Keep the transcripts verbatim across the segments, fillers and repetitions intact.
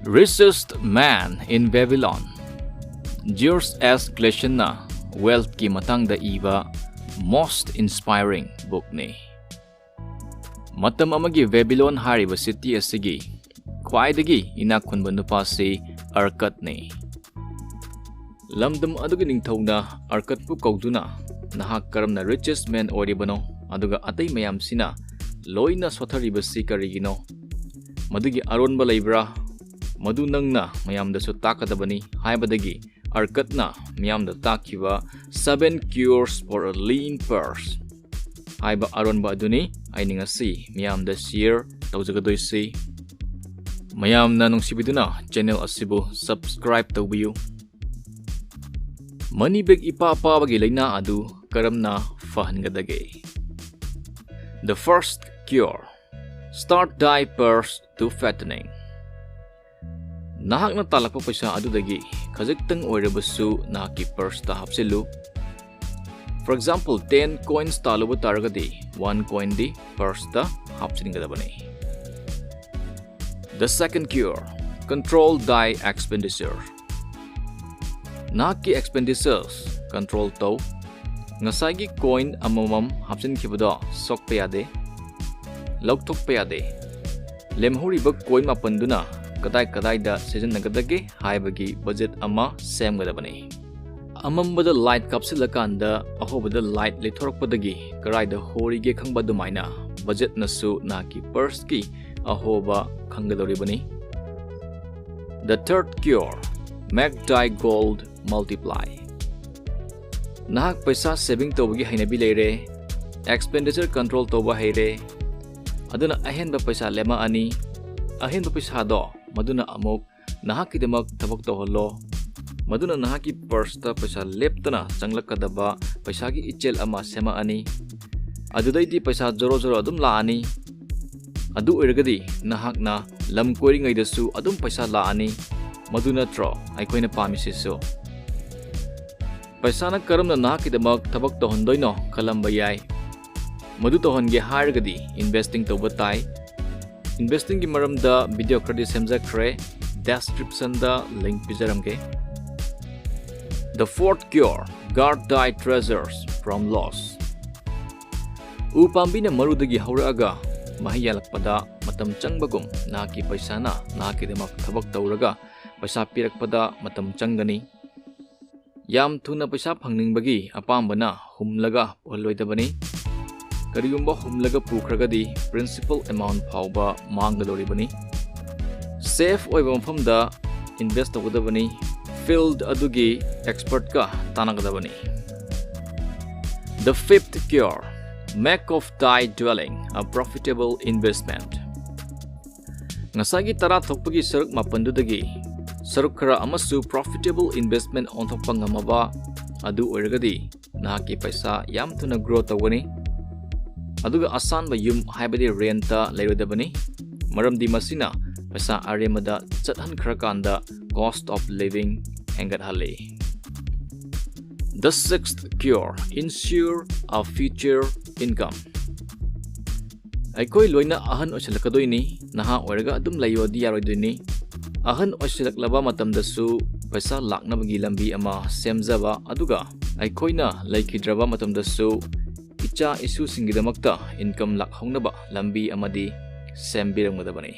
Richest Man in Babylon, George S. Clason-ꯅ wealth-ꯀꯤ ꯃꯇꯥꯡꯗ ꯏꯕ most inspiring book-ꯅꯤ꯫ ꯃꯇꯝ ꯑꯃꯒꯤ ꯕꯦꯕꯤꯂꯣꯟ ꯍꯥꯏꯔꯤꯕ city ꯑꯁꯤꯒꯤ ꯈ꯭ꯋꯥꯏꯗꯒꯤ ꯏꯅꯥꯛ ꯈꯨꯟꯕ ꯅꯨꯄꯥꯁꯤ ꯑꯔꯀꯠꯅꯤ꯫ ꯂꯝꯗꯝ ꯑꯗꯨꯒꯤ ꯅꯤꯡꯊꯧꯅ ꯑꯔꯀꯠꯄꯨ ꯀꯧꯗꯨꯅ, "ꯅꯍꯥꯛ ꯀꯔꯝꯅ richest man ꯑꯣꯏꯔꯤꯕꯅꯣ, ꯑꯗꯨꯒ ꯑꯇꯩ ꯃꯌꯥꯝꯁꯤꯅ ꯂꯣꯏꯅ ꯁꯣꯠꯊꯔꯤꯕꯁꯤ ꯀꯔꯤꯒꯤꯅꯣ? ꯃꯗꯨꯒꯤ ꯑꯔꯣꯟꯕ ꯂꯩꯕ꯭ꯔꯥ? ꯃꯗꯨ ꯅꯪꯅ ꯃꯌꯥꯝꯗꯁꯨ ꯇꯥꯛꯀꯗꯕꯅꯤ" ꯍꯥꯏꯕꯗꯒꯤ ꯑꯔꯀꯠꯅ ꯃꯤꯌꯥꯝꯗ ꯇꯥꯛꯈꯤꯕ Seven Cures for a Lean Purse ꯍꯥꯏꯕ ꯑꯔꯣꯟꯕ ꯑꯗꯨꯅꯤ ꯑꯩꯅ ꯉꯁꯤ ꯃꯤꯌꯥꯝꯗ share ꯇꯧꯖꯒꯗꯣꯏꯁꯤ꯫ ꯃꯌꯥꯝꯅ ꯅꯨꯡꯁꯤꯕꯤꯗꯨꯅ channel ꯑꯁꯤꯕꯨ subscribe ꯇꯧꯕꯤꯌꯨ꯫ Money bag ꯏꯄꯥ ꯄꯥꯕꯒꯤ ꯂꯥꯏꯅꯥ ꯑꯗꯨ ꯀꯔꯝꯅ ꯐꯍꯟꯒꯗꯒꯦ? The first cure: start thy purse to fattening. ꯅꯍꯥꯛꯅ ꯇꯥꯜꯂꯛꯄ ꯄꯩꯁꯥ ꯑꯗꯨꯗꯒꯤ ꯈꯖꯤꯛꯇꯪ ꯑꯣꯏꯔꯕꯁꯨ ꯅꯍꯥꯛꯀꯤ purse-ꯇ ꯍꯥꯞꯆꯤꯜꯂꯨ꯫ For example, ten coins ꯇꯥꯜꯂꯨꯕ ꯇꯥꯔꯒꯗꯤ, one coin-ꯗꯤ purse-ꯇ ꯍꯥꯞꯆꯤꯟꯒꯗꯕꯅꯤ꯫ The second cure: control thy expenditure. ꯅꯍꯥꯛꯀꯤ expenditures control ꯇꯧ꯫ ꯉꯁꯥꯏꯒꯤ coin ꯑꯃꯃꯝ ꯍꯥꯞꯆꯤꯟꯈꯤꯕꯗꯣ ꯁꯣꯛꯄ ꯌꯥꯗꯦ, ꯂꯧꯊꯣꯛꯄ ꯌꯥꯗꯦ꯫ ꯂꯦꯝꯍꯧꯔꯤꯕ coin ꯃꯥꯄꯟꯗꯨꯅ ꯀꯗꯥꯏ ꯀꯗꯥꯏꯗ ꯁꯤꯖꯤꯟꯅꯒꯗꯒꯦ ꯍꯥꯏꯕꯒꯤ budget ꯑꯃ ꯁꯦꯝꯒꯗꯕꯅꯤ꯫ ꯑꯃꯝꯕꯗ light ꯀꯥꯞꯁꯤꯜꯂꯀꯥꯟꯗ ꯑꯍꯣꯕꯗ light ꯂꯩꯊꯣꯔꯛꯄꯗꯒꯤ ꯀꯗꯥꯏꯗ ꯍꯣꯔꯤꯒꯦ ꯈꯪꯕ ꯑꯗꯨꯃꯥꯏꯅ budget-ꯅꯁꯨ ꯅꯍꯥꯛꯀꯤ purse-ꯀꯤ ꯑꯍꯣꯕ ꯈꯪꯒꯗꯧꯔꯤꯕꯅꯤ꯫ The third cure: make thy gold multiply. ꯅꯍꯥꯛ ꯄꯩꯁꯥ saving ꯇꯧꯕꯒꯤ ꯍꯩꯅꯕꯤ ꯂꯩꯔꯦ, expenditure control ꯇꯧꯕ ꯍꯩꯔꯦ, ꯑꯗꯨꯅ ꯑꯍꯦꯟꯕ ꯄꯩꯁꯥ ꯂꯦꯝꯃꯛꯑꯅꯤ꯫ ꯑꯍꯦꯟꯕ ꯄꯩꯁꯥꯗꯣ ꯃꯗꯨꯅ ꯑꯃꯨꯛ ꯅꯍꯥꯛꯀꯤꯗꯃꯛ ꯊꯕꯛ ꯇꯧꯍꯜꯂꯣ꯫ ꯃꯗꯨꯅ ꯅꯍꯥꯛꯀꯤ purse-ꯇ ꯄꯩꯁꯥ ꯂꯦꯞꯇꯅ ꯆꯪꯂꯛꯀꯗꯕ ꯄꯩꯁꯥꯒꯤ ꯏꯆꯦꯜ ꯑꯃ ꯁꯦꯝꯃꯛꯑꯅꯤ꯫ ꯑꯗꯨꯗꯩꯗꯤ ꯄꯩꯁꯥ ꯖꯣꯔꯣ ꯖꯣꯔꯣ ꯑꯗꯨꯝ ꯂꯥꯛꯑꯅꯤ꯫ ꯑꯗꯨ ꯑꯣꯏꯔꯒꯗꯤ ꯅꯍꯥꯛꯅ ꯂꯝ ꯀꯣꯏꯔꯤꯉꯩꯗꯁꯨ ꯑꯗꯨꯝ ꯄꯩꯁꯥ ꯂꯥꯛꯑꯅꯤ꯫ ꯃꯗꯨ ꯅꯠꯇ꯭ꯔꯣ ꯑꯩꯈꯣꯏꯅ ꯄꯥꯝꯃꯤꯁꯤꯁꯨ? ꯄꯩꯁꯥꯅ ꯀꯔꯝꯅ ꯅꯍꯥꯛꯀꯤꯗꯃꯛ ꯊꯕꯛ ꯇꯧꯍꯟꯗꯣꯏꯅꯣ ꯈꯜꯂꯝꯕ ꯌꯥꯏ꯫ ꯃꯗꯨ ꯇꯧꯍꯟꯒꯦ ꯍꯥꯏꯔꯒꯗꯤ investing ꯇꯧꯕ ꯇꯥꯏ꯫ Investing-ꯒꯤ ꯃꯔꯝꯗ video ꯈꯔꯗꯤ ꯁꯦꯝꯖꯈ꯭ꯔꯦ, description the link ꯄꯤꯖꯔꯝꯒꯦ꯫ The fourth cure, guard thy treasures from loss. ꯎ ꯄꯥꯝꯕꯤꯅ ꯃꯔꯨꯗꯒꯤ ꯍꯧꯔꯛꯑꯒ ꯃꯍꯩ ꯌꯥꯜꯂꯛꯄꯗ ꯃꯇꯝ ꯆꯪꯕꯒꯨꯝ, ꯅꯍꯥꯛꯀꯤ ꯄꯩꯁꯥꯅ ꯅꯍꯥꯛꯀꯤꯗꯃꯛ ꯊꯕꯛ ꯇꯧꯔꯒ ꯄꯩꯁꯥ ꯄꯤꯔꯛꯄꯗ ꯃꯇꯝ ꯆꯪꯒꯅꯤ꯫ ꯌꯥꯝ ꯊꯨꯅ ꯄꯩꯁꯥ ꯐꯪꯅꯤꯡꯕꯒꯤ ꯑꯄꯥꯝꯕꯅ ꯍꯨꯝꯂꯒ ꯄꯨꯍꯜꯂꯣꯏꯗꯕꯅꯤ꯫ ꯀꯔꯤꯒꯨꯝꯕ ꯍꯨꯝꯂꯒ ꯄꯨꯈ꯭ꯔꯒꯗꯤ principal amount ꯐꯥꯎꯕ ꯃꯥꯡꯒꯗꯧꯔꯤꯕꯅꯤ꯫ Safe ꯑꯣꯏꯕ ꯃꯐꯝꯗ invest ꯇꯧꯒꯗꯕꯅꯤ꯫ Field ꯑꯗꯨꯒꯤ expert ꯀ ꯇꯥꯟꯅꯒꯗꯕꯅꯤ꯫ The fifth cure, make of thy dwelling a profitable investment. ꯉꯁꯥꯏꯒꯤ ꯇꯔꯥ ꯊꯣꯛꯄꯒꯤ ꯁꯔꯨꯛ ꯃꯥꯄꯟꯗꯨꯗꯒꯤ ꯁꯔꯨꯛ ꯈꯔ ꯑꯃꯁꯨ profitable investment ꯑꯣꯟꯊꯣꯛꯄ ꯉꯝꯃꯕ ꯑꯗꯨ ꯑꯣꯏꯔꯒꯗꯤ ꯅꯍꯥꯛꯀꯤ ꯄꯩꯁꯥ ꯌꯥꯝ ꯊꯨꯅ grow ꯇꯧꯒꯅꯤ꯫ ꯑꯗꯨꯒ ꯑꯁꯥꯟꯕ ꯌꯨꯝ, ꯍꯥꯏꯕꯗꯤ rent ꯂꯩꯔꯣꯏꯗꯕꯅꯤ, ꯃꯔꯝꯗꯤ ꯃꯁꯤꯅ ꯄꯩꯁꯥ ꯑꯔꯦꯝꯕꯗ ꯆꯠꯍꯟꯈ꯭ꯔꯀꯥꯟꯗ cost of living ꯍꯦꯟꯒꯠꯍꯜꯂꯤ꯫ The sixth cure, ensure a future income. ꯑꯩꯈꯣꯏ ꯂꯣꯏꯅ ꯑꯍꯟ ꯑꯣꯏꯁꯤꯜꯂꯛꯀꯗꯣꯏꯅꯤ꯫ ꯅꯍꯥ ꯑꯣꯏꯔꯒ ꯑꯗꯨꯝ ꯂꯩꯌꯣꯗꯤ ꯌꯥꯔꯣꯏꯗꯣꯏꯅꯤ꯫ ꯑꯍꯟ ꯑꯣꯏꯁꯤꯜꯂꯛꯂꯕ ꯃꯇꯝꯗꯁꯨ ꯄꯩꯁꯥ ꯂꯥꯛꯅꯕꯒꯤ ꯂꯝꯕꯤ ꯑꯃ ꯁꯦꯝꯖꯕ, ꯑꯗꯨꯒ ꯑꯩꯈꯣꯏꯅ ꯂꯩꯈꯤꯗ꯭ꯔꯕ ꯃꯇꯝꯗꯁꯨ ꯏꯆꯥ ꯏꯁꯨꯁꯤꯡꯒꯤꯗꯃꯛꯇ income ꯂꯥꯛꯍꯧꯅꯕ ꯂꯝꯕꯤ ꯑꯃꯗꯤ ꯁꯦꯝꯕꯤꯔꯝꯒꯗꯕꯅꯤ꯫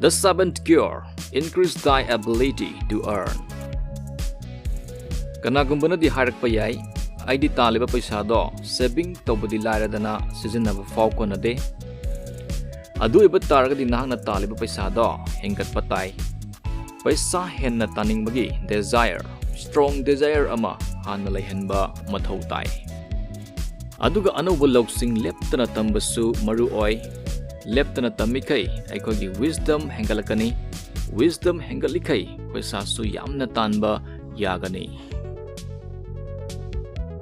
The seventh cure, increase thy ability to earn. ꯀꯅꯥꯒꯨꯝꯕꯅꯗꯤ ꯍꯥꯏꯔꯛꯄ ꯌꯥꯏ, "ꯑꯩꯗꯤ ꯇꯥꯜꯂꯤꯕ ꯄꯩꯁꯥꯗꯣ saving ꯇꯧꯕꯗꯤ ꯂꯥꯏꯔꯗꯅ ꯁꯤꯖꯤꯟꯅꯕ ꯐꯥꯎ ꯀꯣꯟꯅꯗꯦ"꯫ ꯑꯗꯨ ꯑꯣꯏꯕ ꯇꯥꯔꯒꯗꯤ ꯅꯍꯥꯛꯅ ꯇꯥꯜꯂꯤꯕ ꯄꯩꯁꯥꯗꯣ ꯍꯦꯟꯒꯠꯄ ꯇꯥꯏ꯫ ꯄꯩꯁꯥ ꯍꯦꯟꯅ ꯇꯥꯅꯤꯡꯕꯒꯤ desire, strong desire ꯑꯃ ꯍꯥꯟꯅ ꯂꯩꯍꯟꯕ ꯃꯊꯧ ꯇꯥꯏ꯫ ꯑꯗꯨꯒ ꯑꯅꯧꯕ ꯂꯧꯁꯤꯡ ꯂꯦꯞꯇꯅ ꯇꯝꯕꯁꯨ ꯃꯔꯨ ꯑꯣꯏ꯫ ꯂꯦꯞꯇꯅ ꯇꯝꯃꯤꯈꯩ ꯑꯩꯈꯣꯏꯒꯤ wisdom ꯍꯦꯟꯒꯠꯂꯛꯀꯅꯤ꯫ Wisdom ꯍꯦꯟꯒꯠꯂꯤꯈꯩ ꯄꯩꯁꯥꯁꯨ ꯌꯥꯝꯅ ꯇꯥꯟꯕ ꯌꯥꯒꯅꯤ꯫